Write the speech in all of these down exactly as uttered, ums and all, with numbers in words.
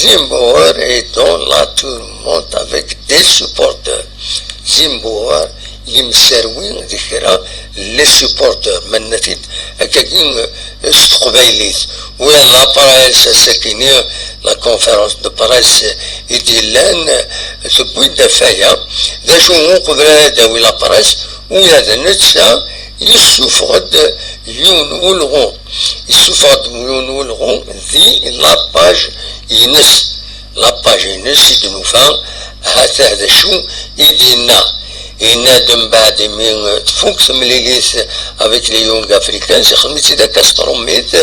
Zimbabwe est dans la tourmente avec des supporters. Zimbabwe yemserwi d kra les supporters, ma nenna-t-id akkagi s teqbaylit. Ula d la presse, ass-agi-nni, la conférence de presse i d-yellan, tewwi-d ɣef waya. D acu uqbel ara d-tawi la presse? Ula d netta yessufeɣ-d yiwen ulɣu, yessufeɣ-d yiwen ulɣu di la page-ines. La page-ines i d-nufa, ha-t-a d acu i d-yenna. Yenna-d mbeɛd imi tfuk temlilit avec les Young Africans, ixdem-itt-id akka s tṛumit,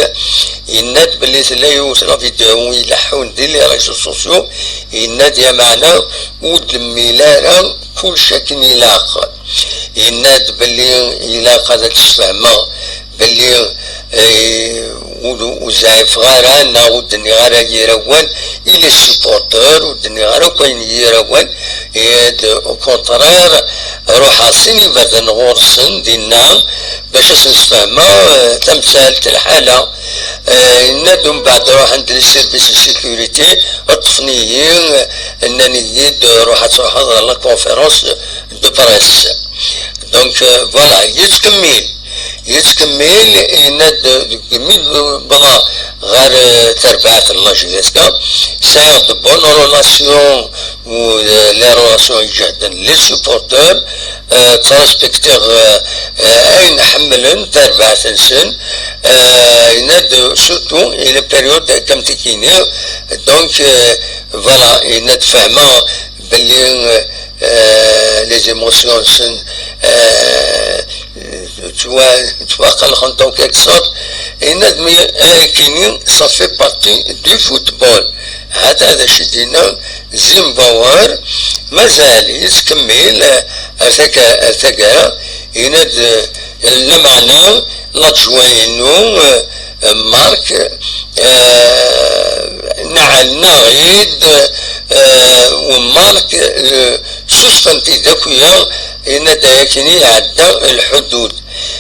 yenna-d belli tella yiwet la vidéo i ileḥḥun di les réseaux sociaux, yenna-d ya meɛna ur d-nemmil ara kullec akken ilaq. Yenna-d belli ilaq ad d-sfehmeɣ belli, eh, ur, ur zeɛɛfeɣ ara neɣ ur d-nniɣ ara yir awal i les supporters, ur d-nniɣ ara akk ayen yir awal, eh, d, au contraire, ruḥeɣ sin iberdan ɣur-sen dinna bac ad sen-sfehmeɣ, eh, tamsalt, lḥala. Eh, yenna-d umbeɛd ruḥen-d les services de sécurité, ṭṭfen-iyi, eh, nnan-iyi-d ruḥ ad truḥeḍ ɣer la conférence de presse. Donc, euh, voilà, yettkemmil. Yettkemmil, yenna-d deg mi d-wwḍeɣ ɣer, euh, terbaɛt n la J S K, sɛiɣ de bonnes relations, ou, euh, les relations iǧehden, les supporters, euh, ttrespektiɣ, euh, euh, ayen ḥemmlen, tarbaɛt-nsen, euh, yenna-d surtout i la période kamtikini. Donc, euh, voilà, yenna-d fehmeɣ belli, euh, euh, les émotions-nsen, euh, ttwa-, ttwaqelqent en quelque sorte. Yenna-d mi, euh, kini, ça fait partie du football. Hata d acu i d-yenna Zimbabwe, mazal yettkemmil, euh, ar taga-, ar taggara, yenna-d, euh, lameɛna, l'adjoint-inu, euh, Marc, euh, nɛel-, nneɣ-id, euh, u Marc, euh, susfent-id akk wiyaḍ, yenna-d ayakini iɛedda lḥudud.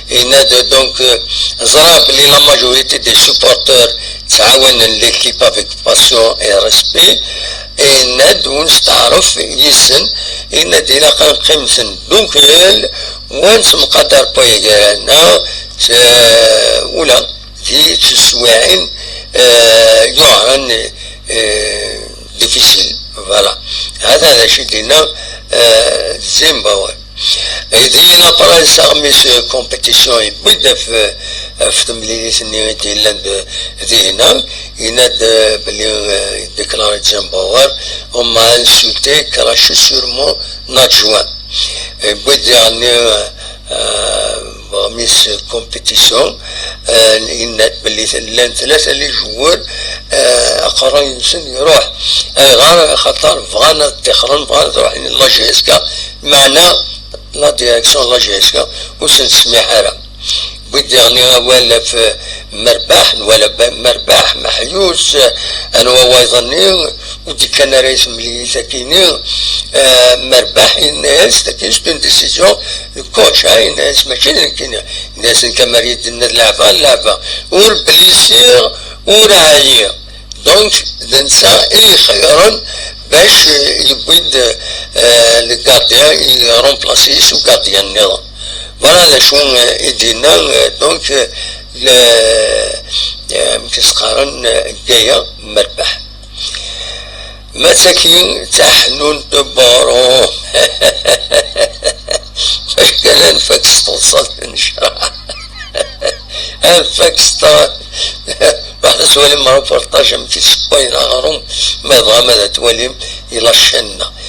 Yenna-d, donc, euh, ẓriɣ belli la majorité des supporters ttɛawanen l'équipe avec passion et respect. Yenna-d ur nesteɛref yis-sen, yenna-d ilaq ad neqqim s ddukkli, ur nettemqadar waya gar-aneɣ, euh, ula di teswiɛin, euh, yuɛren, euh, difficile. Voilà. Hada d acu i d-yenna, euh, Zimbabwe. Di la presse, aɣmis, euh, compétition yewwi-d ɣef, ɣef temlilit-nni i d-yellan d-, dihin-a, yenna-d, euh, belli, euh, déclaré Zimbabwe, on m'a insulté, craché sur mon adjoint. Yewwi-d diɣenni, euh, euh, aɣmis compétition, euh, yenna-d belli llan tlata les joueurs, euh, aqerray-nsen iruḥ. Ayɣer? Axaṭer bɣan ad ṭṭixren, bɣan ad ruḥen la J S K, meɛna la direction la J S K ur sen-tesmiḥ ara. Wid diɣen awal ɣef Merbaḥ, nwala ba-, Merbaḥ, Meḥyus, anwa wayeḍ-nni, ur d-ikkan ara i temlilit akini, eh, Merbaḥ, yenna-yas, tagi, c'est une décision de coach, ah, yenna-yas, mačči d nekkini. Yenna-yas, nekk amer i d-tenna d leɛba, leɛba. Ur blisiɣ, ur ɛyiɣ. Donc, d netta i ixeyyren bac, eh, yewwi-d, eh, le gardien, i remplace-it s ugardien nniḍen. Voilà d acu, eh, i d-yenna, eh, donc, eh, le, eh, amek i s-qqaren, eh, Gaya Merbaḥ. Ma d tagi d taḥnunt n Buɣrum. Fac kan ad nfak s teḍsa n nnecraḥ. Ad nfak s ta-, Ruḥet ad twalim reportage amek i ssewwayen aɣrum, ma tebɣam ad twalim i la chaîne-nneɣ.